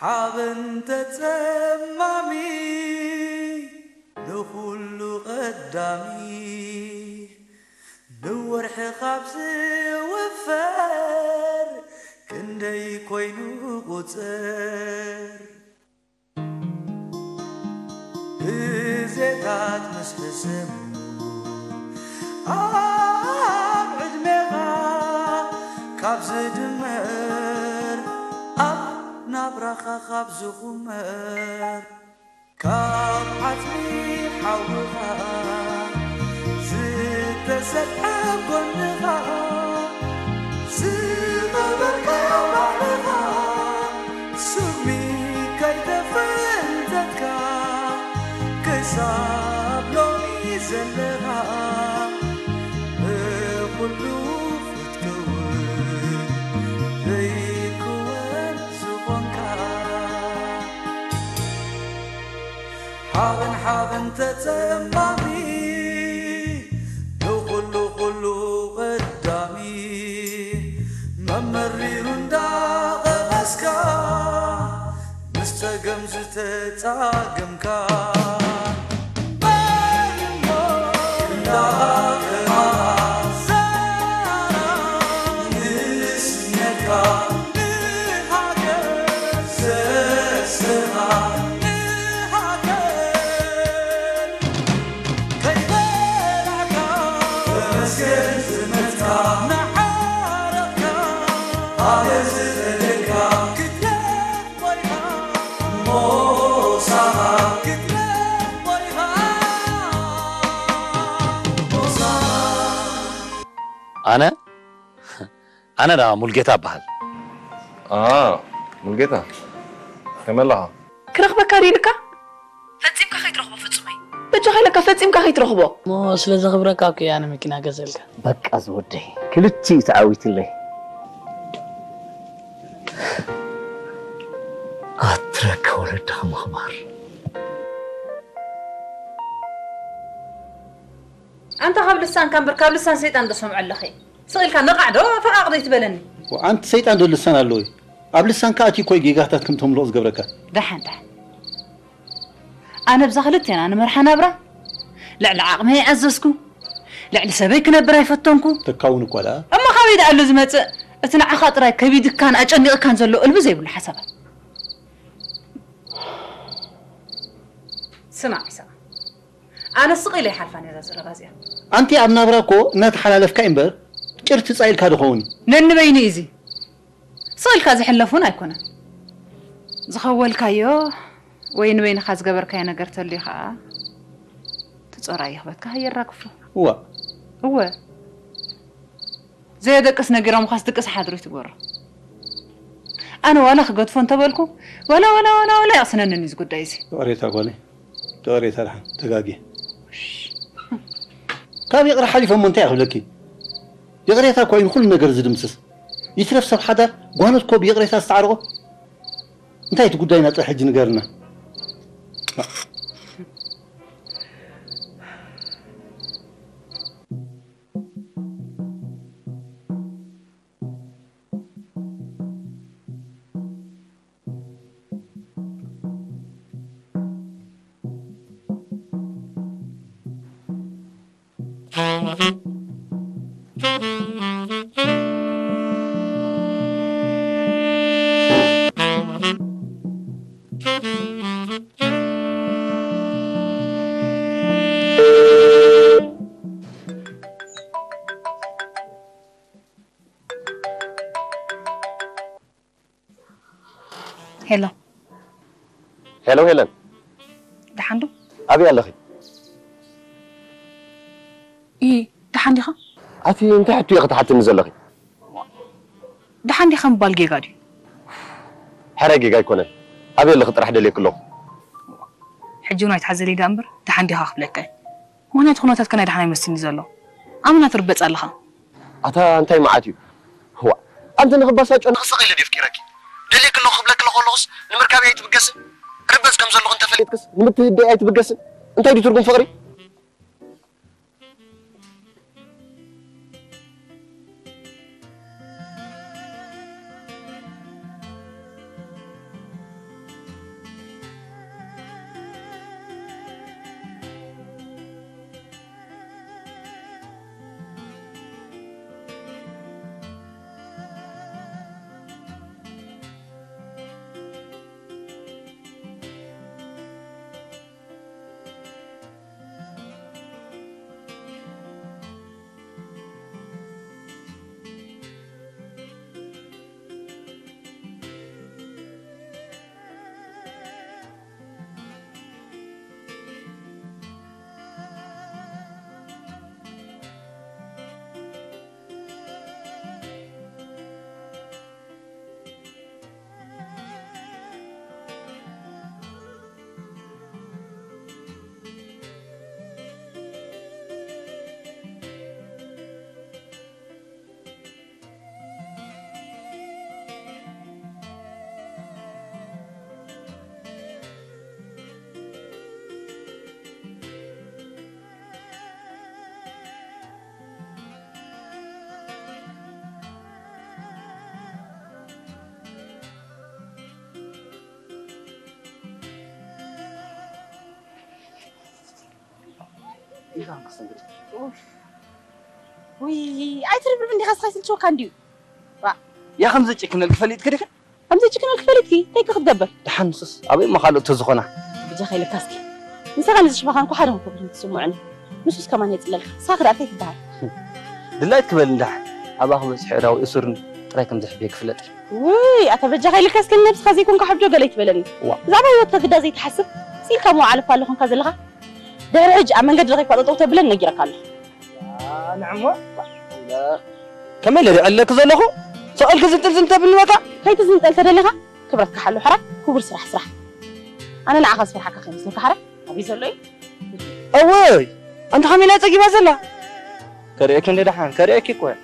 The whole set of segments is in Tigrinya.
ሓበን ተጸማሚ ንኹሉ ቀዳሚ ንወርሒ ካብ ዝውፈር ክንደይ ኮይኑ ቁጽር ግዜታት ምስ ሕሰሙ ኣብ ዕድሜኻ ካብ ዝድመር ኣብ ናብራኻ ካብ ዝኹመር ካብ ዓጽሚ ሓውኻ ዝተሰርሐ ጎንኻ ዝቐበርካዮ ባዕልኻ ሱሚ ከይተፈንተትካ ክሳብ ሎሚ ዘለኻ ብኹሉ ክትከውን ዘይክወን ዝኾንካ ሓበን ሓበን ተጸማሚ ንኹሉ ኩሉ ቀዳሚ መመሪሩ እንዳቐመስካ ምስ ጸገም ዝተጻገምካ እንዳቐማ ንስነካ ንሃገር ዘስማ ንሃገር ከይበላዕካ ተመስገን ዝመጽካ ንዓረቕካ ኣነ ዝፈለካ ክትረኽ ኮይንካ ሞሳኻ ክትረኽ ኮይንካ ሞሳኻ ኣነ ኣነ ደኣ ሙልጌታ እበሃል። አ ሙልጌታ ከመይ ኣለኻ? ክረኽበካ ድዩ ኢልካ? ፈጺምካ ከይትረኽቦ ፍጹመይ። በጃኻ ኢለካ ፈጺምካ ከይትረኽቦ። እሞ ስለ ዘኽብረካ እኮ እየ ኣነ መኪና ገዘልካ። በቃ ዝወደይ ክልቲኡ ተዓዊትለይ። ኣትረካ ወለድኻ ምኽባር። ኣንታ ካብ ልሳንካ እምበር ካብ ልሳን ሰይጣን ዶ ሰምዖ ኣለኺ? ስቕ ኢልካ ነቓዕ ዶ ፈቓቕ ዘይትበለኒ? ኣንቲ ሰይጣን ዶ ልሳን ኣለዎ እዩ? ኣብ ልሳንካ ኣትዩ እኮ እዩ ጌጋታት ከም ተምልቕ ዝገብረካ። ደሓን ደሓን። ኣነ ብዛ ክልቴና ንመርሓ ናብራ ልዕሊ ዓቕመይ ኣይኣዘዝኩ፣ ልዕሊ ሰበይ ክነብር ኣይፈተንኩ። ተካውን እኳ ደኣ። እሞ ካበይ ደኣ ኣሎ ዝመጽእ እቲ ንዓኻ ጥራይ ከቢድካን ኣጨኒቕካን ዘሎ እልቢ ዘይብሉ ሓሳባት? ስማዕ ኢሳቕ፣ ኣነ ስቕ ኢለ ይሓልፋ ነዛ ዘረባ እዚኣ። ኣንቲ ኣብ ናብራ እኮ እናተሓላለፍካ እዩ እምበር ጭር ትጻ ኢልካ ዶ ኸውን እዩ? ነንበይኑ እዩ እዚ። ስቕ ኢልካ ዝሕለፍ እውን ኣይኮነን። ዝኸወልካዮ ወይ ንበይንኻ ዝገበርካዮ ነገር ተልዩ ኸኣ እቲ ጾር ኣይኽበትካ ሃየራግፎ። እዋ። እወ። ዘየደቅስ ነጊሮምኻስ ድቅስ ሓድሩ ትግበሮ። ኣነ ዋላ ክገድፎ እንተበልኩ ዋላ ዋላ ዋላ ዋላ የቕስነንን እዩ እዚ ጉዳይ እዚ። ይቕሬታ ጓለይ፣ ይቕሬታ ደሓን ተጋግየ። ካብ ይቕረ ሓሊፎ እሞ እንታይ እየ ክብለኪ? ይቕሬታ እኮ እዩ ንኹሉ ነገር ዝድምስስ። ይትረፍ ሰብ ሓዳር ጓኖት እኮ ብይቕሬታ ዝተዓረቖ። እንታይ እቲ ጉዳይና ጥራሕ ሕጂ ንገርና። ሄሎ። ሄሎ ሄለን። ደሓን ዶ? ኣበይ ኣለኺ? ኢ፣ ደሓን ዲኻ? ኣቲ እንታይ ሕቶ ኢኺ ትሓትኒ ዘለኺ? ደሓን ዲኻ ምባል ጌጋ ድዩ? ሕረ ጌጋ ኣይኮነን። ኣበይ ኣለኺ ጥራሕ ደልየኪ ኣለኹ። ሕጂ እውን ኣይትሓዘለይ ደኣ እምበር ደሓን ዲኻ ክብለካ እየ። ምኽንያቱ ኩነታትካ ናይ ደሓን ኣይመስልን እዩ ዘሎ። ኣመና ትርበጽ ኣለኻ። ኣታ እንታይ መዓት እዩ? ዋእ፣ ኣንቲ ንኽበሳጮ ንኽስቕ ኢለ ድየ ኣፍቂረኪ? ደልየኪ ኣለኹ ክብለኪ ከለኹስ ንምርካብይ ኣይትብገስን? ርበጽ ከም ዘለኹ እንተፈሊጥክስ ንምትህደይ ኣይትብገስን? እንታይ ድዩ ትርጉም ፍቕሪ? ኢኻ መስተንግዶ። ኡፍ። ውይ፣ ኣይትርብርብ እንዲኻ፣ እስኻ ይስልችወካ እንድዩ። ዋ። ያ ከም ዘጨክነልኪ ፈሊጥኪ ዲኺ? ከም ዘጨክነልኪ ፈሊጥኪ? እንታይ ከ ክትገብር? ደሓን ንሱስ ኣበይ እሞ ካልኦት ተዝኾና? በጃኻ ኢለካ እስኪ። ንስኻ ነዚ ሽማኻ እንኳ ሓደ ክብሉ ትስምዑኒ። ንሱስ ከማን የጽለልካ። ንስኻ ክዳኣ እንታይ ትበሃል? ድላይት ክበል እንዳ ኣባኹ በዝሒ ዕዳዊ እሱርን ጥራይ ከም ዘሕብየ ክፍለጥ። ውይ፣ ኣታ በጃኻ ኢልካ እስኪ ንነብስኻ ዘይኮንካ ሕብዶ ገለ ይትበለኒ። ዋ። ብዛዕባ ህይወትካ ግዳ ዘይትሓስብ፣ ስኢልካ መውዓል እኳ ኣለኹንካ ዘለኻ። ድሕሪ ሕጂ ኣብ መንገዲ ረኺብካ ጠጠው ተብለን ነጊረካ ኣለኹ። ንዕሞ። ከመይ ኢለ ድዕለክ ዘለኹ? ሰቐልክ ዝንጥልዝል ተብልኒ በቃ። ከይትዝንጠል ተደሊኻ ክብረትካ ሓሉ ሕራይ፣ ክቡር ስራሕ ስራሕ። ኣነ ንዓኻ ዝፈርሓካ ከይመስለካ ሕራይ። ኣበይ ዘሎ እዩ? እወይ! ኣንታ ከመይ ኢላ ጸጊባ ዘላ? ከርእየኪ እንደ ደሓን፣ ከርእየኪ እኮ እያ።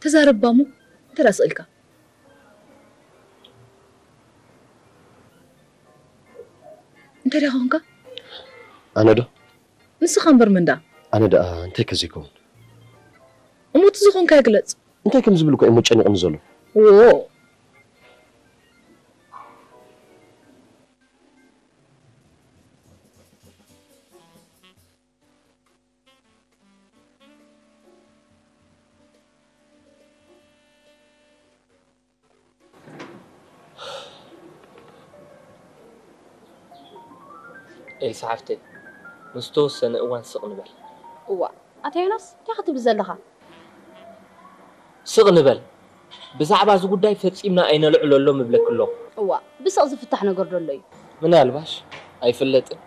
ተዛረብ እባ እሞ፣ እንተ ደኣ ስቕ ኢልካ። እንታይ ደኣ ኾንካ? ኣነ ዶ? ንስኻ እምበር መን ደኣ? ኣነ ደኣ እንታይ ከ ዘይከውን? እሞ እቲ ዝኾንካዮ ግለጽ። እንታይ ከም ዝብል እኮ እሞ ጨኒቕኒ ዘሎ። ዎ። ኤልሳ ሓፍተይ፣ ንዝተወሰነ እዋን ስቕ ንበል። እዋእ፣ ኣታ ዮናስ፣ እንታይ ክትብል ዘለኻ? ስቕ ንበል። ብዛዕባ እዚ ጉዳይ ፈጺምና ኣይነልዕለሎን እብለኪ ኣለኹ። እዋእ፣ ብስቕ ዝፍታሕ ነገር ዶ ኣሎ እዩ? ምናልባሽ፣ ኣይፍለጥን።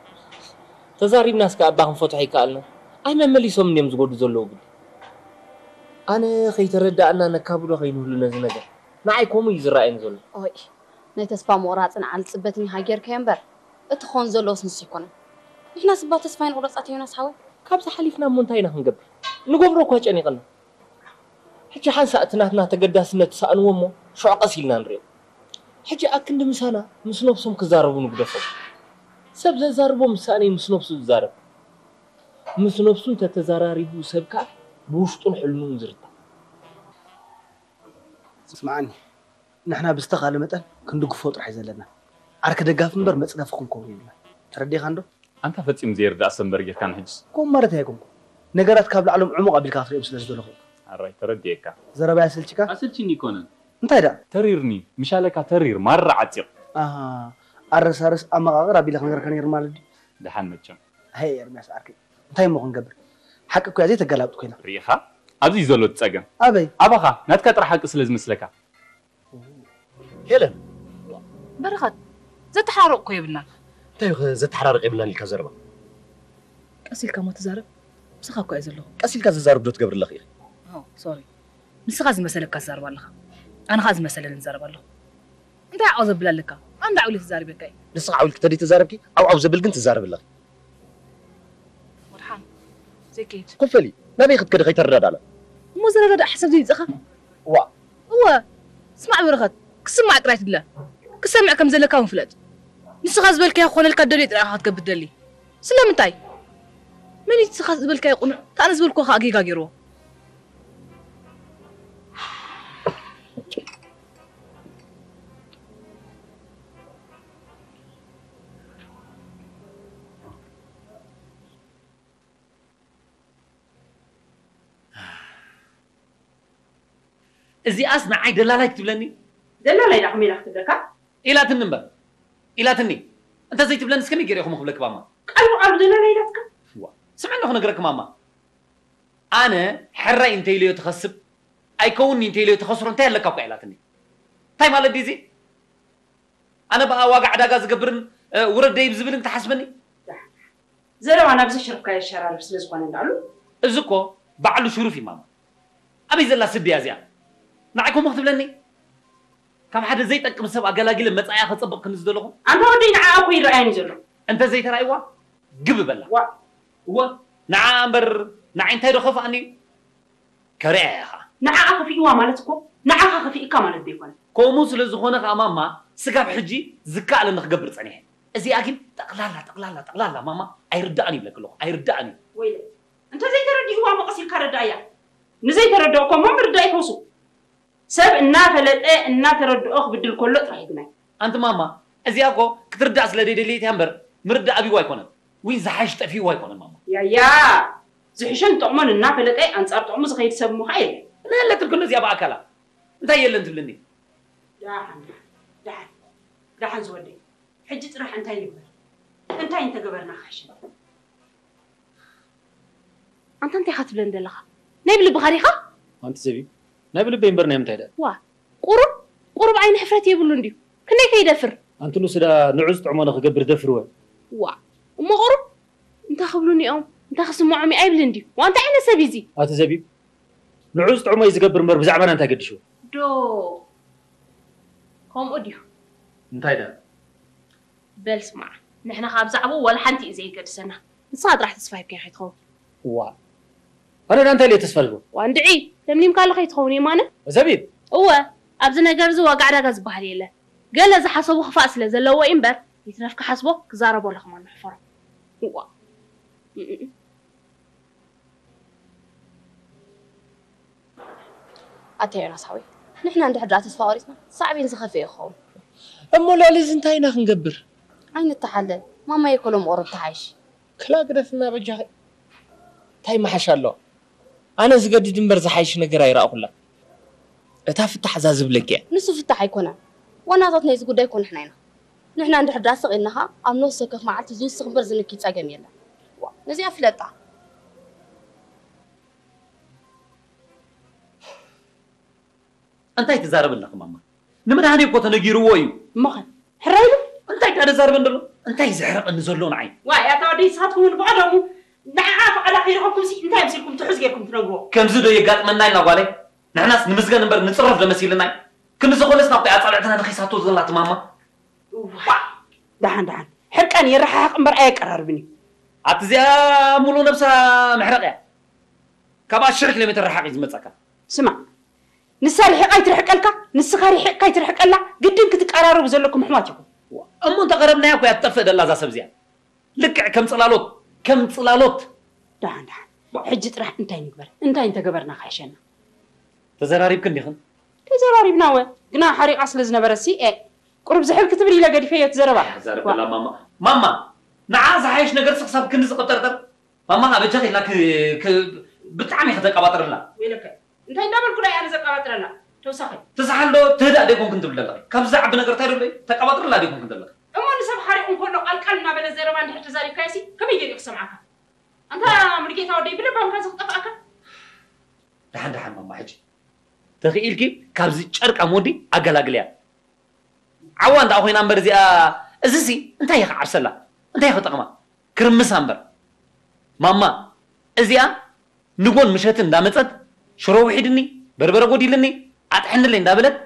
ተዛሪብናስ ከኣ እባ ክንፈትሖ ኣይከኣልናን። ኣይመመሊሶምን እዮም ዝጎዱ ዘለዉ ግዲ። ኣነ ከይተረዳእና ነካብዶ ከይንህሉ ነዚ ነገር። ንዓይ ከምኡ እዩ ዝረኣየኒ ዘሎ። ኦይ፣ ናይ ተስፋ ምቑራጽን ዓል ጽበትን ኢኻ ጌርካዮ እምበር፣ እቲ ክኾን ዘለዎስ ንሱ ኣይኮነን። ንሕናስ እባ ተስፋ ኣይንቑረጽ ኣታ ዮናስ ሓወይ። ካብዚ ሓሊፍና እሞ እንታይ ኢና ክንገብር? ንገብሮ እኳ ጨኒቕና። ሕጂ ሓንሳእ እቲ ናትና ተገዳስነት ትሰኣንዎ እሞ ሽዑ ቀስ ኢልና ንሪኦ። ሕጂ ኣክንዲ ምሳና ምስ ነብሶም ክዛረቡ ንግደፎም። ሰብ ዘዛርቦ ምስ ሰኣነ እዩ ምስ ነብሱ ዝዛረብ። ምስ ነብሱ እንተተዘራሪቡ ሰብ ከኣ ብውሽጡን ሕልኑን ዝርታዕ። ስምዓኒ፣ ንሕና ብዝተኻእለ መጠን ክንድግፎ ጥራሕ እዩ ዘለና። ዓርኪ ደጋፊ እምበር መጽነፊ ክንከውን የብልና። ተረዲእካ እንዶ? ኣንታ ፈጺሙ ዘይርዳእ ሰብ እምበር ጌርካኒ ሕጅስ። ከምኡ ማለት ኣይኮንኩ። ነገራት ካብ ላዕሎም ዕሙቕ ኣቢልካ ክትሪኦም ስለ ዝደለኹ። ኣራይ፣ ተረዲኤካ። ዘረባይ ኣሰልቺካ? ኣሰልቺኒ ኣይኮነን። እንታይ ደኣ? ተሪርኒ፣ ምሻለካ ተሪር፣ ማራ ዓጺቕ። ኣሃ፣ ኣረሳርስ ኣመቓቕር ኣቢለ ክነግረካ ነይሩ ማለት ድዩ? ደሓን መቸም። ሃየ ኤርምያስ ዓርከይ፣ እንታይ እሞ ክንገብር? ሓቂ እኮ እያ ዘይተገላብጥ ኮይና። ርኢኻ? ኣብዚ እዩ ዘሎ እቲ ጸገም። ኣበይ? ኣባኻ፣ ናትካ ጥራሕ ሓቂ ስለ ዝመስለካ። ሄለን። በረኸት፣ ዘተሓራርቕ እኮ የብልናን። እንታይ እዩ ዘተሓራርቕ የብልናን ኢልካ ዘረባ? ቀስ ኢልካ እሞ ተዛረብ። ምሳኻ እኮ እየ ዘለኹ። ቀስ ኢልካ ዝዛረብ ዶ ትገብሪ ኣለኺ ኢኺ? ኦ፣ ሶሪ። ንስኻ ዝመሰለካ ትዛረብ ኣለኻ። ኣነ ኸኣ ዝመሰለኒ እዛረብ ኣለኹ። እንታይ ዓው ዘብል ኣለካ? ኣንዳ ዓው ኢለ ተዛሪበካ እየ። ንስኻ ዓው ኢልኪ ተደይ ተዛረብኪ፣ ዓው ዓው ዘብል ግን ትዛረብ ኣለኺ። ወድሓን፣ ዘይከይድ። ኮፈሊ፣ ናበይ ክትከዲ ከይተረዳዳእና? እሞ ዝረዳዳእ ሓሳብ ዘይምጽእኻ? እዋ። እወ፣ ስማዕ በረኸት፣ ክስማዕ ጥራይ ትድለ። ክሰምዕ ከም ዘለካ እውን ፍለጥ። ንስኻ ዝበልካዮ ክኾነልካ ትደልዮ ጥራይ ኢኻ ክትገብር ትደሊ። ስለምንታይ? መን እዩ ንስኻ ዝበልካዮ ቅኑዕ፣ እታ ኣነ ዝበልኩዎ ኸኣ ጌጋ ገይርዎ? እዚኣስ ንዓይ ደላላይ ክትብለኒ? ደላላይ ዳ ከመይ ኢላ ክትብለካ? ኢላትኒ እምበር ኢላትኒ። እንተ ዘይትብለኒ እስከመይ ገይረ ኢኹም ክብለኪ ማማ? ቃል ብቃሉ ደላላይ ኢላትካ? ዋ፣ ስምዕኒ ክነግረኪ ማማ። ኣነ ሕራይ እንተኢለዮ ትኸስብ ኣይከውንኒ እንተኢለዮ ተኸስሮ እንታይ ኣለካ እኳ ኢላትኒ። እንታይ ማለት ድዩ እዚ? ኣነ ብኣ ዋጋ ዕዳጋ ዝገብርን ውረድ ደይብ ዝብልን ክትሓስበኒ? ዘረባ ናብዚ ሽርፍካ የሸራርፍ ስለ ዝኾነ እንዳሉ። እዚ እኮ ባዕሉ ሽሩፍ እዩ ማማ። ኣበይ ዘላ ስዲ እያ እዚኣ? ንዓይ ከምኡ ክትብለኒ? ካብ ሓደ ዘይጠቅም ሰብ ኣገላጊለ መጻኢያ ከጸብቕ ክንዲ ዝደለኹ? ኣንታ ወደይ ንዓኣ እኮ ይረኣየኒ ዘሎ። እንተ ዘይተራእይዋ ግብ በላ። ዋ እወ ንዓኣ እምበር ንዓይ እንታይ ዶ ከፍኣኒ እዩ? ከርእያ እየ ኸዓ። ንዓኣ ከፊእዋ ማለት እኮ ንዓኻ ከፊእካ ማለት ዶ ኣይኮነን? ከምኡ ስለ ዝኾነ ኸዓ ማማ ስጋብ ሕጂ ዝከኣለኒ ክገብር ጸኒሐ። እዚኣ ግን ጠቕላላ ጠቕላላ ጠቕላላ ማማ ኣይርዳእን ይብለኪ ኣለኹ ኣይርዳእን እዩ። ወይለ እንተዘይተረዲእዋ እሞ ቀስ ኢልካ ረዳእያ። ንዘይተረድኦ እኮ እሞ ምርዳእ ይፈውሱ። ሰብ እናፈለጠ እናተረድኦ ክብድል ከሎ ጥራሕ እዩ ግናይ። ኣንቲ ማማ እዚኣ እኮ ክትርዳእ ስለ ደይደለየት እያ እምበር ምርዳእ ኣብይዋ ኣይኮነን ወይ ዝሓይሽ ጠፊእዋ ኣይኮነን ማማ። ያያ ዝሕሸን ዝጠቕሞን እናፈለጠ ኣንፃር ጥቕሙ ዝኸይድ ሰብ እሞ ከዓ የለን። ነለትልክኖ እዚኣ ብኣካላ እንታይ የለን ትብልኒ? ደሓን ደሓን ደሓን ዝወደይ ሕጂ ጥራሕ እንታይ ንግበር? እንታይ እንተገበርና ክሕሸና? ኣንታ እንታይ ኢኻ ትብለኒ ዘለኻ? ናይ ብልብኻ ዲኻ? ኣንቲ ዘቢብ ናይ ብልበይ እምበር ናይ ምንታይ ደኣ? ዋ ቁሩብ ቁሩብ ዓይኒ ሕፍረት የብሉን ድዩ? ክንደይ ከይደፍር? ኣንቲ ንሱ ደኣ ንዑ ዝጥዕሞ ንኽገብር ደፍርወ። ዋ እሞ ቁሩብ እንታይ ክብሉኒ እዮም እንታይ ክስምዖም እዩ ኣይብልን ድዩ? ዋ እንታይ ዓይነት ሰብ እዩ እዚ? ኣቲ ዘቢብ ንዑ ዝጥዕሞ እዩ ዝገብር እምበር ብዛዕባና እንታይ ገድሽዎ? ዶ ከምኡ ድዩ? እንታይ ደኣ? በል ስማዕ ንሕና ካብ ዛዕብኡ ዋላ ሓንቲ እዩ ዘይገድሰና ንስኻ ጥራሕ ተስፋ ሂብካዮ ከይትኸውን። እዋ ኣነ ዳ እንታይ ኢለ ተስፋ ልህቦ? ዋ እንድዒ ለምሊምካሉ ከይትኸውን የማነ። ዘቢብ እወ ኣብዚ ነገር እዚ ዋጋ ዕዳጋ ዝበሃል የለን። ገለ ዝሓሰቦ ክፋእ ስለ ዘለዎ እዩ እምበር ይትረፍ ክሓስቦ ክዛረቦ ለኽማን ሕፈሮ። እዋ ኣታ ዮናስ ሓወይ ንሕና እንድሕር ደኣ ተስፋ ቆሪጽና ሳዕቤን ዝኸፍእ እዩ ክኸውን። እሞ ልዕሊ እዚ እንታይ ኢና ክንገብር? ኣይንተሓለል ማማየ እኮ ሎም ቁሩብ ተሓይሽ። ክላ ግደፍና በጃኺ እንታይ ምሓሽ ኣለዋ? ኣነ ዝገድድ እምበር ዝሓይሽ ነገር ኣይረኣኹላን። እታ ፍታሕ እዛ ዝብለኪ እያ። ንሱ ፍታሕ ኣይኮነን። ዋናታት ናይዚ ጉዳይ እኮ ንሕና ኢና። ንሕና እንድሕር ደኣ ስቕ ኢልና ኸኣ ኣብ ነፍሲ ወከፍ መዓልቲ ዝውስኽ እምበር ዝንኪ ጸገም የለን። ዋእ ነዚኣ ፍለጣ። እንታይ ትዛረቢ ኣለኺ ማማ? ንመድሃኔ እኮ ተነጊርዎ እዩ። እሞኸ ሕራይ ኢሉ እንታይ ደኣ ዘዛርበን ዘሎ? እንታይ ዘሕርቐኒ ዘሎ ንዓይ? ዋይ ኣታ ወደይ ንስኻትኩም እውን ብቐደሙ ንዓኣ ፍቓዳ ከይረኸብኩምሲ እንታይ መሲልኩም ትሑዝ ጌርኩም ትነግርዎ? ከምዚ ዶ የጋጥመና ኢልና ጓለይ? ንሕናስ ንምስገን እምበር ንጽረፍ ዶ መሲልናይ? ክንዲ ዝኾነስ ናብቲ ኣጻብዕትና ነኺሳቶ ዘላ ትማማ። ዋእ ደሓን ደሓን ሕርቃን የረሓሕቕ እምበር ኣየቀራርብን እዩ። ኣቲ እዚኣ ሙሉእ ነብሳ መሕረቕ እያ። ካብኣ ሽሕ ኪሎ ሜትር ረሓቕ እዩ ዝመጸካ። ስማዕ ንሳ ርሒቓ ኣይትርሕቀልካ ንስኻ ርሒቕካ ኣይትርሕቀላ ግድን ክትቀራረቡ ዘለኩም ኣሕዋት ኢኹም። እሞ እንተቐረብናያ እኮ እያ ትጠፍእ ደላ እዛ ሰብ እዚኣ። ልክዕ ከም ጽላሎት ከም ጽላሎት። ደሓን ደሓን ሕጂ ጥራሕ እንታይ ንግበር እንታይ እንተገበርና ክሕሸና። ተዘራሪብክን ዲኽን? ተዘራሪብና ወ ግና ሓሪቓ ስለ ዝነበረሲ ኤእ ቁሩብ ዝሕል ክትብል ኢለ ገዲፈዮ እቲ ዘረባ። ተዛረብ ደላ ማማ ማማ ንዓ ዝሓይሽ ነገርሲ ክሳብ ክንድዚ ክጠርጠር ማማ ኣበጃኺ ኢልና ክ ክ ብጣዕሚ ኢኺ ተቀባጥርልና። ወይለከ እንታይ እንዳበልኩ ዳ እየ ኣነ ዘቀባጥረላ ተውሳኺ። ትስሓል ዶ ትህዳእ ደይኮንክን ትብል ዘለኺ? ካብዚ ዝዓቢ ነገር እንታይ ደሎ እዩ? ተቀባጥርላ ደይኮንክን ዘለኺ? እሞ ንሰብ ሓሪቑ እንከሎ ቃልቃል እናበለ ዘረባ እንድሕር ተዛሪብካዮሲ ከመይ ገይሩ እዩ ክሰምዓካ? ኣንታ ሙሉጌታ ወደይ ብለባምካ እዚ ክጠፍኣካ? ደሓን ደሓን ማማ ሕጂ ተኽኢልኪ ካብዚ ጨርቃም ወዲ ኣገላግልያ። ዓዋ እንዳ ኮይና እምበር እዚኣ እዚሲ እንታይ እዩ ክዓብሰላ? እንታይ እዩ ክጠቕማ? ክርምሳ እምበር። ማማ እዚኣ ንጎን ምሸት እንዳመጸት ሽሮ ውሒድኒ፣ በርበረ ጎዲልኒ፣ ኣጥሕንለይ እንዳበለት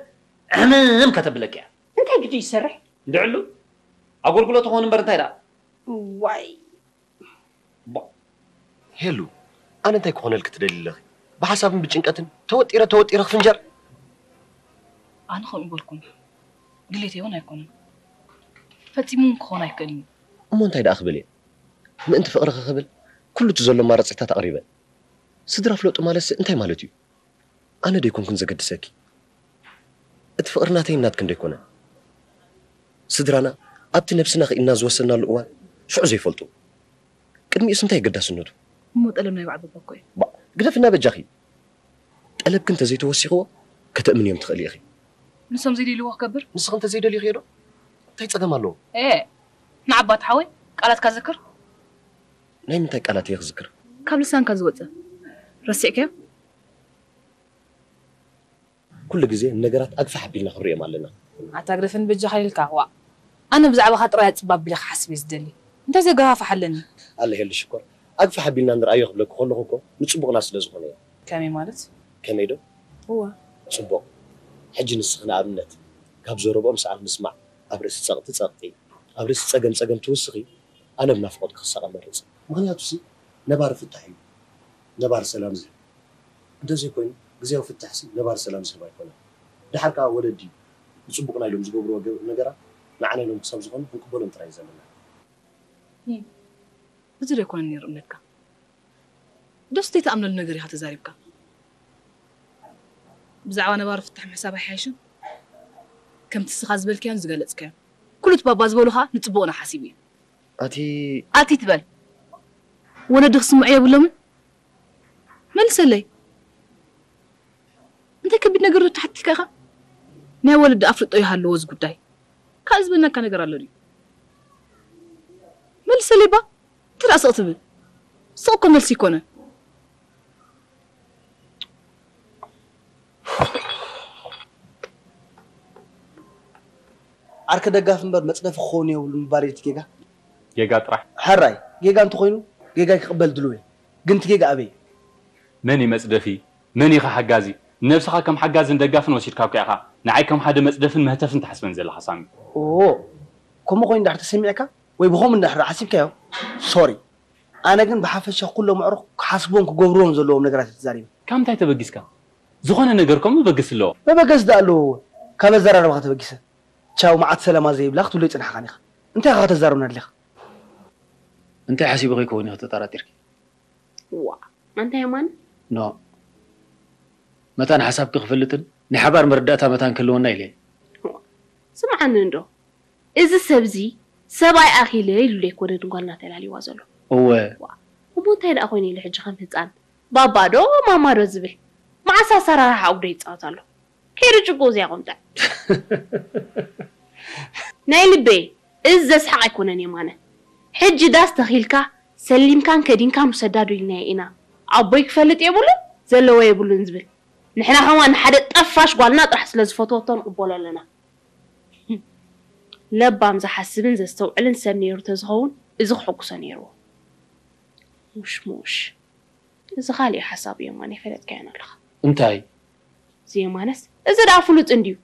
ዕምም ከተብለኪ እያ። እንታይ ግዲ ይሰርሕ? እንድዕሉ ኣጎልጉሎ ትኾን እምበር እንታይ ደኣ? እዋይ እባ ሄሉ ኣነ እንታይ ክኾነልኪ ትደልዪ ኣለኺ? ብሓሳብን ብጭንቀትን ተወጢረ ተወጢረ ክፍንጀር። ኣነ ከምኡ ኣይበልኩን ድሌተይ እውን ኣይኮነን ፈጺሙ እውን ክኾን ኣይክእልን እዩ። እሞ እንታይ ደኣ ክብል እየ? ምእንቲ ፍቕርኺ ክብል ኩሉ እቲ ዘሎ ኣማራጺታት ኣቕሪበ። ስድራ ፍለጡ ማለትሲ እንታይ ማለት እዩ? ኣነ ዶ ኣይኮንኩን ዘገድሰኪ? እቲ ፍቕሪ ናተይን ናትክን ዶ ኣይኮነን? ስድራና ኣብቲ ነብስና ክኢልና ዝወሰንናሉ እዋን ሽዑ ዘይፈልጡ። ቅድሚኡስ እንታይ ኣገዳስነቱ? እሞ ጠለብ ናይ በዓል ባባ እኮ እዩ። ባእ ግደፍና በጃኺ። ጠለብኪ እንተዘይተወሲኽዎ ከተእምንዮም ትኽእሊ ኢኺ። ንሶም ዘይደልይዎ ክገብር? ንስኺ እንተ ዘይደልይኽዮ ዶ እንታይ ጸገም ኣለዎ? ኤ ንዓባት ሓወይ ቃላትካ ዘክር። ናይ ምንታይ ቃላት እየ ክዝክር? ካብ ልሳንካ ዝወፀ ረሲዕካዮ? ኩሉ ግዜ ንነገራት ኣግፋሕ ኣቢልና ክንሪኦም ኣለና። ኣታ ግደፍን በጃኻ ኢልካ ዋእ። ኣነ ብዛዕባኻ ጥራይ ኣፅብ ኣቢለ ክሓስብ እየ ዝደሊ። እንታይ ዘገፋፍሕ ኣለኒ? ኣለሄሉ ሽኮር ኣግፋሕ ኣቢልና ንርኣዮ ክብለኪ ከለኹ እኮ ንፅቡቕና ስለ ዝኾነ እየ። ከመይ ማለት? ከመይ ዶ? እወ። ፅቡቕ። ሕጂ ንስኺ ንኣብነት ካብ ዘረብኦም ሰኣን ምስማዕ ኣብ ርእሲ ፀቕጢ ፀቕጢ ኣብ ርእሲ ፀገም ፀገም ትውስኺ ኣነ ብናፍቖት ክሳቐ እመርጽ። ምኽንያቱሲ ነባሪ ፍታሕ እዩ። ነባሪ ሰላም ዝህብ። እንተዘይኮይኑ ግዝያዊ ፍታሕሲ ነባሪ ሰላም ዝህብ ኣይኮነን። ደሓር ከኣ ወለዲ ንጽቡቕና ኢሎም ዝገብርዎ ነገራት ንዓና ኢሎም ክሳብ ዝኾኑ ክንቅበሎም ጥራይ እዩ ዘለና። በዚ ዶ ኣይኮነን ነይሩ እምነትካ? ዶስ ዘይትኣምነሉ ነገር ኢኻ ተዛሪብካ። ብዛዕባ ነባሪ ፍታሕ ምሕሳብ ኣይሓይሽን? ከምቲ ንስኻ ዝበልካዮን ዝገለጽካዮን ኩሉ እቲ ባባ ዝበሉኻ ንጽቡቕና ሓሲቡ እዩ። ኣቲ ኣቲ ትበል ወለዲ ክስምዑ የብሎምን። መልሰለይ እንታይ ከቢድ ነገር ዶ ተሓቲትካ ኢኻ? ናይ ወለዲ ኣፍልጦ ይሃለዎ እዚ ጉዳይ። ካልእ ዝበልናካ ነገር ኣሎ ድዩ? መልሰለይ ባ እንታይ ደኣ ስቕ ትብል? ስቕ እኮ መልሲ ኣይኮነን። ዓርኪ ደጋፊ እምበር መፅደፊ ክኸውን የብሉን ምባል እዩ እቲ ጌጋ። ጌጋ ጥራሕ። ሕራይ ጌጋ እንተኾይኑ ጌጋይ ክቕበል ድሉው እየ። ግን እቲ ጌጋ ኣበይ እዩ? መን እዩ መፅደፊ? መን ኢኻ ሓጋዚ? ንነብስኻ ከም ሓጋዝን ደጋፍን ወሲድካ እኮ ኢኻ ንዓይ ከም ሓደ መፅደፍን መህተፍን ትሓስበኒ ዘለኻ ሳሚ። ኦእ ከምኡ ኮይኑ እንድሕር ተሰሚዕካ ወይ ብኸምኡ እንድሕር ሓሲብካዮ ሶሪ። ኣነ ግን ብሓፈሻ ኩሎም ኣዕሩኽ ክሓስብዎን ክገብርዎን ዘለዎም ነገራት እየ ተዛሪበ። ካብ ምንታይ ተበጊስካ? ዝኾነ ነገር እኮ መበገሲ ኣለዎ። መበገሲ ደኣ ኣለዎ እወ። ካብ ኣዘራርባኻ ተበጊሰ። ቻው መዓት ሰላማ ዘይብላ ክትብሎ ኣይጸናሕካን ኢኻ። እንታይ ኢኻ ከተዛርበና ደሊኻ? እንታይ ሓሲቡ ከይከውን ኢኺ ተጠራጢርኪ? ዋእ ኣንታ የማነ። ኖእ መታን ሓሳብኪ ክፈልጥን ናይ ሓባር መረዳእታ መታን ክህልወና ኢለ እየ። ስምዓኒ እንዶ እዚ ሰብዚ ሰብኣይ ኣኺለ ኢሉ ዶ ኣይኮነን ጓልና ተላልይዋ ዘሎ? እወ። እሞ እንታይ ደኣ ኮይነ ኢለ ሕጂ ከም ህጻን ባባ ዶ ማማ ዶ ዝብል? መዓስ ኣሰራርሓ ኣጉዶ ይጻወት ኣሎ? ከይዱ ጭቁ እዚኣ ቁምጣዕ ናይ ልበይ እዚ ዘስሕቕ ኣይኮነን የማነ ሕጂ ዳስ ተኺልካ ሰሊምካን ከዲንካን ውሰዳ ዶ ኢልናዮ ኢና ኣቦይ ክፈልጥ የብሉን ዘለዎ የብሉን ዝብል ንሕና ከማን ንሓደ ጠፋሽ ጓልና ጥራሕ ስለ ዝፈተወቶ ንቕበሎ ኣለና ለባም ዝሓስብን ዘስተውዕልን ሰብ ነይሩ ተዝኸውን እዚ ክሕጉሶ ነይርዎ ሙሽ ሙሽ እዚ ካሊእ ሓሳብ እዩ የማነ ይፈለጥካዮን ኣለኻ። እንታይ? እዚ የማነስ እዚ ደኣ ፍሉጥ እንድዩ።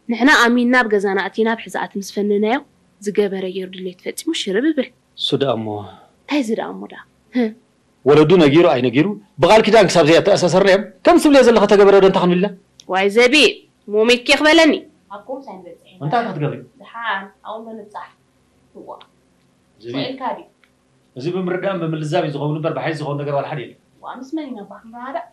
ንሕና ኣሚንና ኣብ ገዛና ኣቲና ብሕዛኣት ምስ ፈነናዮ ዝገበረ ገይሩ ድሌት ፈጺሙ ሽርብ ይብል። እሱ ደኣ እሞ። እንታይ እዚ ደኣ እሞ ደኣ? ህእ። ወለዱ ነጊሩ ኣይነጊሩ ብቓል ኪዳን ክሳብ ዘይኣተኣሳሰርናዮም ከምዚ ትብልዮ ዘለኺ ተገበረ ዶ እንተ ክንብል ኢና? ዋይ ዘቢብ ሞሚትኪ ክበለኒ። ኣብኩምስ ኣይንበጽሕ ኢና። እንታይ ኢኺ ክትገብሪ? ደሓን ኣብኡ ምብጻሕ። እዋ። ዝብኢ። ውዒልካ ድዩ? እዚ ብምርዳእን ብምልዛብ እዩ ዝኸውን እምበር ብሓይሊ ዝኸውን ነገር ዋላ ሓደ የለን። ዋእ ምስ መን ኢና እባ ክንረዳዳእ?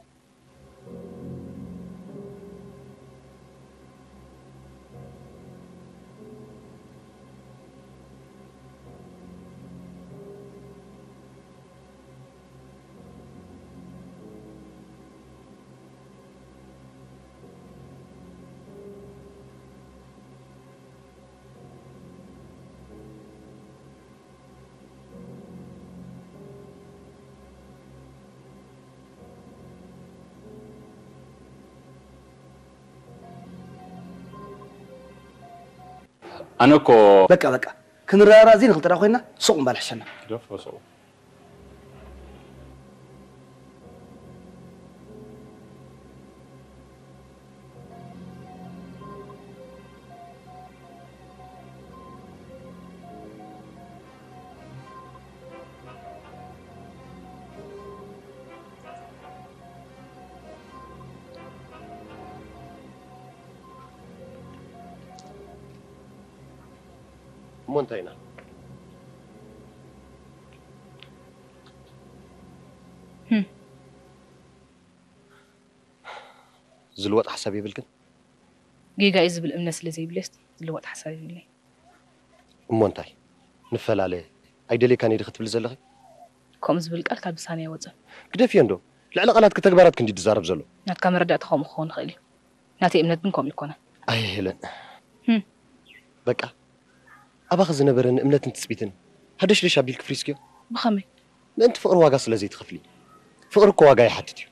ኣነ እኮ በቃ በቃ ክንረዳዳእ ዘይንኽእል ጥራሕ ኮይንና ሱቕ ምባል ይሕሸና። ግደፎ ሱቕ። እሞ እንታይ ኢና? ዝልወጥ ሓሳብ የብልክን? ጌጋ እዩ ዝብል እምነት ስለ ዘይብለይ ዝልወጥ ሓሳብ የብለይ። እሞ እንታይ ንፈላለ ኣይደልየካን እየ ዲኺ ትብሊ ዘለኺ? ከምኡ ዝብል ቃል ካብ ልሳነይ ኣይወፅን። ግደፍዮ እንዶ ልዕሊ ቃላትኪ ተግባራትኪ እንድዩ ዝዛረብ ዘሎ። ናትካ መረዳእታ ከምኡ ክኸውን ይኽእል እዩ። ናተይ እምነት ግን ከምኡ ኣይኮነን። ኣየ ሄለን፣ ህም። በቃ ኣባኺ ዝነበረኒ እምነትን ትጽቢትን ሃደሽደሽ ኣቢልኪ ፍሪስክዮ። ብኸመይ? ምእንቲ ፍቕሪ ዋጋ ስለ ዘይትኸፍሊ። ፍቕሪ እኮ ዋጋ ይሓትት እዩ።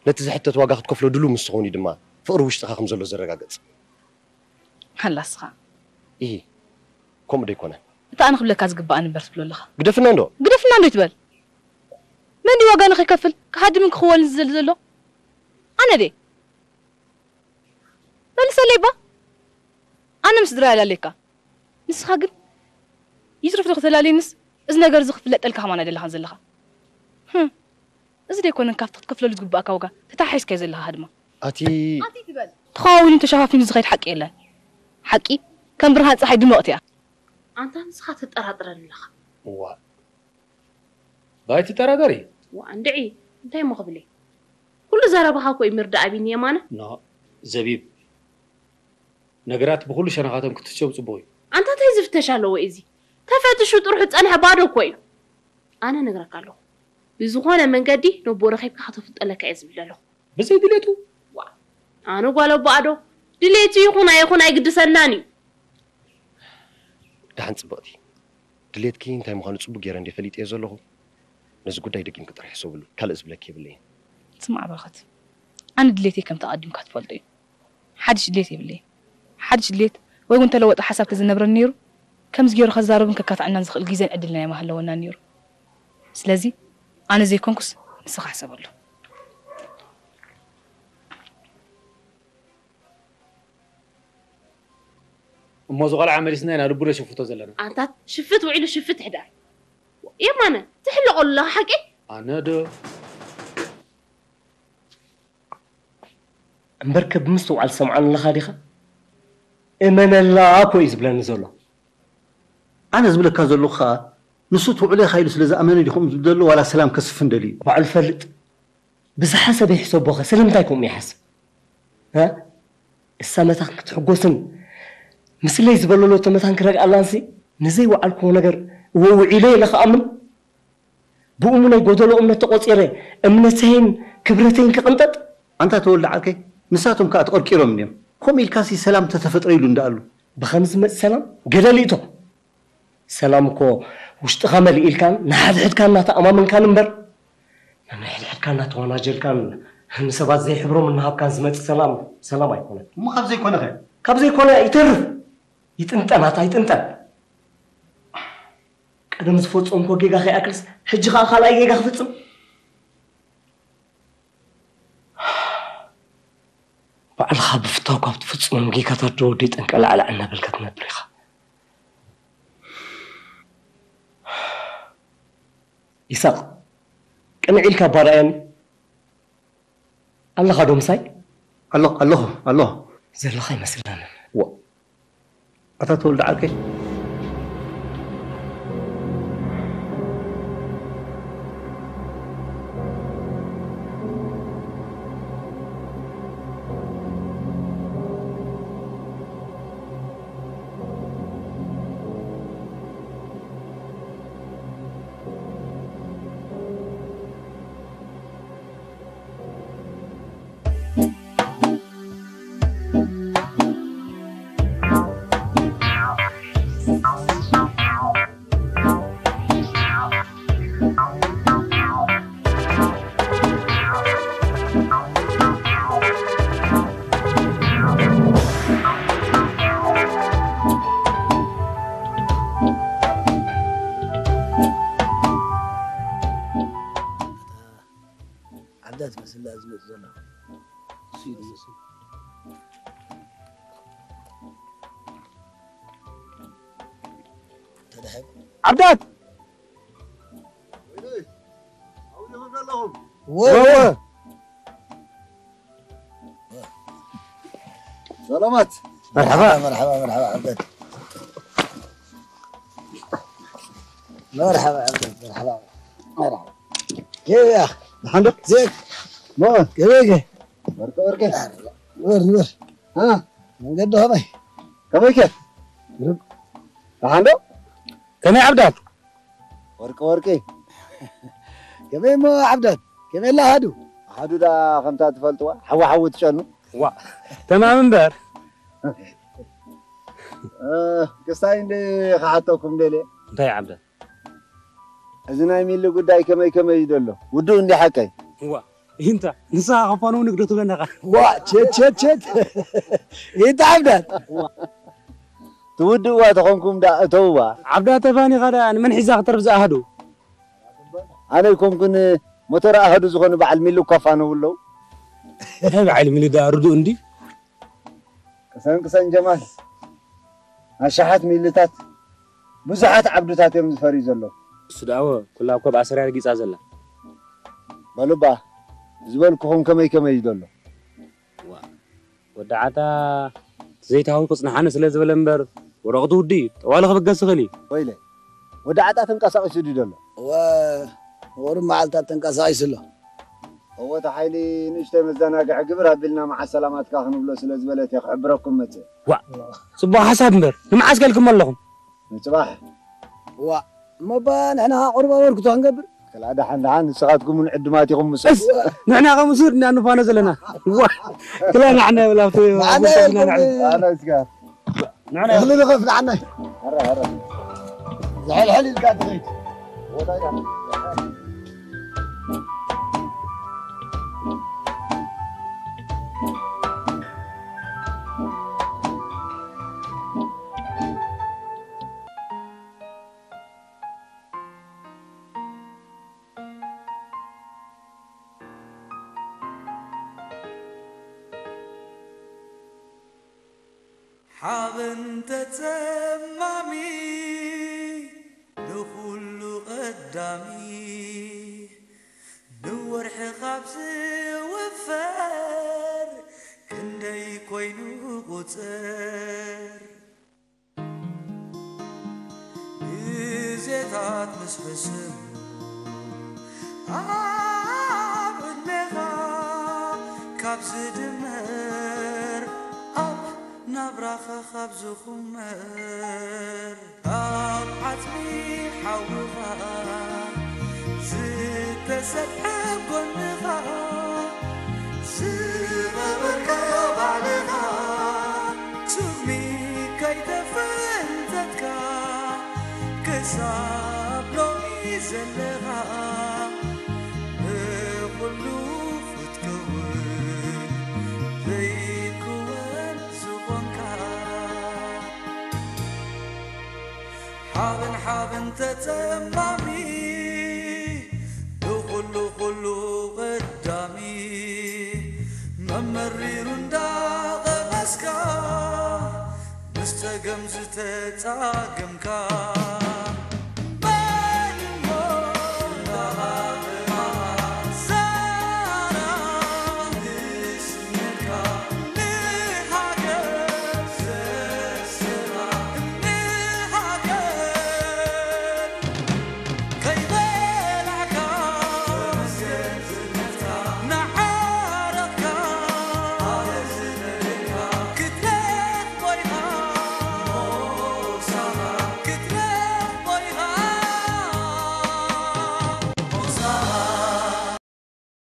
ነቲ ዝሕተት ዋጋ ክትከፍሎ ድሉው ምስ ትኾኒ ድማ ፍቕሪ ውሽጥኻ ከም ዘሎ ዘረጋግጽ። ሃላስኻ። ኢሂ፣ ከምኡ ዶ ኣይኮነን? እቲ ኣነ ክብለካ ዝግባኣኒ እምበር ትብሎ ኣለኻ። ግደፍና እንዶ። ግደፍና እንዶ ይትበል። መን ድዩ ዋጋ ንኸይከፍል ክሃድምን ክኽወልን ዝደሊ ዘሎ? ኣነ ድየ? መልሰለይ እባ። ኣነ ምስ ድራይ ኣላለየካ። ንስኻ ግን ይትረፍ ዶ ክተላልየንስ እዚ ነገር እዚ ክፍለጠልካ ከማን ኣይደለኻን ዘለኻ። ህም። እዚ ዶ ኣይኮነን ካብቲ ክትከፍለሉ ዝግባኣካ ዋጋ ተተሓሒዝካዮ ዘለኻ ሃድማ? ኣቲ ኣቲ ትበል። ተኸዋዊኑ ተሸፋፊኑ ዝኸይድ ሓቂ የለን። ሓቂ ከም ብርሃን ጸሓይ ድምቕቲ እያ። ኣንታ ንስኻ ትጠራጥረኒ ኣለኻ። እዋ ባይ ትጠራጠሪ? ዋ እንድዒ እንታይ እሞ ክብል እየ? ኩሉ ዘረባኻ እኮ እዩ ምርዳእ ኣቢኒ የማነ። ኖ ዘቢብ ነገራት ብኹሉ ሸነኻቶም ክትፍተሾም ጽቡቕ እዩ። ኣንታ እንታይ ዝፍተሽ ኣለዎ እዚ? ተፈትሹ ጥርሑ ዝጸንሐ ባዶ እኮ እዩ። ኣነ እነግረካ ኣለኹ ብዝኾነ መንገዲ ነቦ ረኺብካ ከተፍልጦ ኣለካ እየ ዝብል ዘለኹ። ብዘይ ድሌቱ ዋእ ኣነ ጓል ኣቦኣ ዶ ድሌቱ ይኹን ኣይኹን ኣይግድሰናን እዩ። ደሓን ጽብቕቲ፣ ድሌትኪ እንታይ ምዃኑ ጽቡቕ ገይረ እንድየ ፈሊጠዮ ዘለኹ። ነዚ ጉዳይ ደጊምኪ ጥራሕ ሕሰብሉ፣ ካልእ ዝብለኪ የብለይን። ስማዕ በረኸት፣ ኣነ ድሌተይ ከምቲ ኣቐዲምካ ትፈልጦ እዩ። ሓድሽ ድሌት የብለይን። ሓድሽ ድሌት ወይ እውን ተለወጠ ሓሳብ ተዝነብረኒ ነይሩ፣ ከምዚ ገይሩ ከዛርብን ከካትዐናን ዝኽእል ግዜን ዕድልን ኣይምሃለወናን ነይሩ። ስለዚ ኣነ ዘይኮንኩስ ንስኻ ሕሰበሉ። እሞ እዚ ቆልዓ መሊስና ኢና ልቡ ነሽፍቶ ዘለና። ኣንታት ሽፍት ውዒሉ ሽፍት ይሕደር። የማነ ትሕለቐሉ ኣለኻ ሓቂ? ኣነ ዶ እምበርከ ብምስትውዓል ትሰምዓኒ ኣለኻ ዲኻ? እመነላ እኮ እዩ ዝብለኒ ዘሎ። ኣነ ዝብለካ ዘለኹ ኸኣ ንሱ ትውዕሎ ኢኻ ኢሉ ስለ ዝኣመነ ድዩ ከምኡ ዝብል ዘሎ ዋላ ሰላም ከስፍን ደልዩ እዩ? ባዕሉ ይፈልጥ። ብዝሓሰበ ይሕሰቦ ኸ ስለምንታይ ከምኡ ይሓስብ? እ? እሳ መታን ክትሕጎስን ምስለይ ዝበለለቶ መታን ክረግኣላንሲ ንዘይወዓልክዎ ነገር እወ ውዒለ ኢለ ክኣምን? ብእሙነይ ጎደሎ እምነት ተቖጺረ እምነተይን ክብረተይን ክቕንጠጥ? ኣንታ ተወልደ ዓርከይ፣ ንሳቶም ከኣ ተቐርቂሮም እንድዮም። ከምኡ ኢልካሲ ሰላም ተተፈጥረ ኢሉ እንዳኣሉ። ብኸምዚ ዝመጽእ ሰላም ገደል ይእቶ። ሰላም እኮ ውሽጥኻ መሊእልካን ንሓድሕድካ እናተኣማመንካን እምበር ነንሕድሕድካ እናተወናጀልካን ንሰባት ዘይሕብሮም እናሃብካን ዝመጽእ ሰላም ሰላም ኣይኮነን። እሞ ካብ ዘይኮነኸ? ካብ ዘይኮነ ይተርፍ። ይጥንጠን ኣታ ይጥንጠን። ቀደም ዝፈጸምኮ ጌጋ ከይኣክልስ ሕጂ ኸኣ ካልኣይ ጌጋ ክፍጽም? ባዕልኻ ብፍታው ካብ ትፍጽሞም ጌጋታት ዶ ወደይ ጠንቀላዕላዕ እናበልካ ትነብር ኢኻ? ይሳቕ ቅንዕ ኢልካ እባ ርኣየኒ። ኣለኻ ዶ ምሳይ? ኣለኹ ኣለኹ ኣለኹ። ዘለኻ ኣይመስለንን። ዋ ኣታ ተወልደ ዓርከይ። ዓብዳት መስላ ዝመጽእ ዘሎ። ዓብዳት! ሰላማት። መርሓባ። መርሓባ መርሓባ መርሓባ ዓብደት። መርሓባ ዓብደት መርሓባ መርሓባ። ኬፍ እያ? ደሓን ዶ? ዜክ። ሞ? ከመይ ከ? ወርቂ ወርቂ። ንበር ንበር። አ? መንገዲ ከመይ? ከመይ ከ? ደሓን ዶ? ከመይ ዓብዳት? ወርቂ ወርቂ። ከመይ እሞ ዓብዳት? ከመይ ኣላ ኣሃዱ? ኣሃዱ ደኣ ከምታ ትፈልጥዋ ሓዊ ሓዊ ትጨኑ። ዋ ተማም እምበር። ክስታይ እንደ ክሓተኩም ደልየ። እንታይ ዓብደ? እዚ ናይ ሚሊ ጉዳይ ከመይ ከመይ እዩ ዘሎ? ውዱእ እንዲ ሓቀይ? እዋ፣ ይንታ ንስኻ ከፋኑ ንግዶ ትብለና ኢኻ። ዋ፣ ቸት፣ ቸት፣ ቸት። ይንታ ዓብዳት። ትውድእዋ ተኾንኩም ዳ እተውዋ። ዓብዳ ተፋኒኻ ዳ ንመን ሒዛ ክተርፍ ዝኣህዱ? ኣነ ይኮንኩን ሞተር ኣህዱ ዝኾኑ በዓል ሚሊ እኳ ፋነው ኣለዉ። በዓል ሚሊ ዳ ርዱእ እንዲ። ቅሰን ቅሰን ጀማል። ኣሽሓት ሚልታት ብዙሓት ዓብድታት እዮም ዝፈርዩ ዘለዉ። እሱ ደኣ ኩላ እኮ ብኣሰር እያ ረጊጻ ዘላ። በሉባ፣ ዝበልኩኹም ከመይ ከመይ እዩ ዘሎ? ዋ፣ ወዲ ዓጣ ዘይታዊ ክጽንሓኒ ስለ ዝበለ እምበር፣ ወረቕቱ ውዲ ጠዋሊ ክብገስ ይኽእል እዩ። ወይለ፣ ወዲ ዓጣ ተንቀሳቒሱ ድዩ ዘሎ? እወ፣ ንቑሩብ መዓልታት ተንቀሳቒሱ ኣሎ። እወ፣ እቲ ሓይሊ ንእሽተይ መዘናግዒ ግብር ኣቢልና መዓስ ሰላማትካ ክንብሎ ስለ ዝበለት እየ ክሕብረኩም መጽእ። ዋ፣ ጽቡቕ ሓሳብ እምበር፣ ንመዓስ ከልኩም ኣለኹም? ንጽባሕ። ዋ፣ እሞ እባ ንሕና ኸኣ ቁሩብ ኣበርክቶ ክንገብር። ከላ ደሓን ደሓን፣ ንስኻትኩም እውን ዕዱማት ኢኹም ምስኡ። እስ፣ ንሕና ኸ ምስኡ ድና ንፋኖ ዘለና። ዋ፣ ክላ ንዓና ይብል ኣብቲ ንዓና ጉዳይ ይብል። ንዓና። ኣነ እስካ። ንዓና እኽሊ ንኸፍ ንዓናይ። ኣረ፣ ኣረ። ዝሕልሕል ኢልካ ትኸይድ። ሓበን ተጸማሚ ንኹሉ ቀዳሚ፣ ንወርሒ ካብ ዝውፈር ክንደይ ኮይኑ ቁጽር። ግዜታት ምስ ሕስም ኣብ ዕድሜኻ ካብ ዝድመር፣ ኣብ ናብራኻ ካብ ዝኹመር፣ ኣብ ዓጽሚ ሓውኻ ዝተሰጥሐ ጎንኻ ዝገበርካዮ ባዕልኻ፣ ጹሚ ከይተፈንተትካ ክሳብ ሎሚ ዘለኻ፣ ንኹሉ ክትከውን ዘይክወን ዝኾንካ። ሓበን ሓበን ተጸማሚ፣ ንኹሉ ኩሉ ቀዳሚ፣ መመሪሩ እንዳቐመስካ፣ ምስ ጸገም ዝተጻገምካ።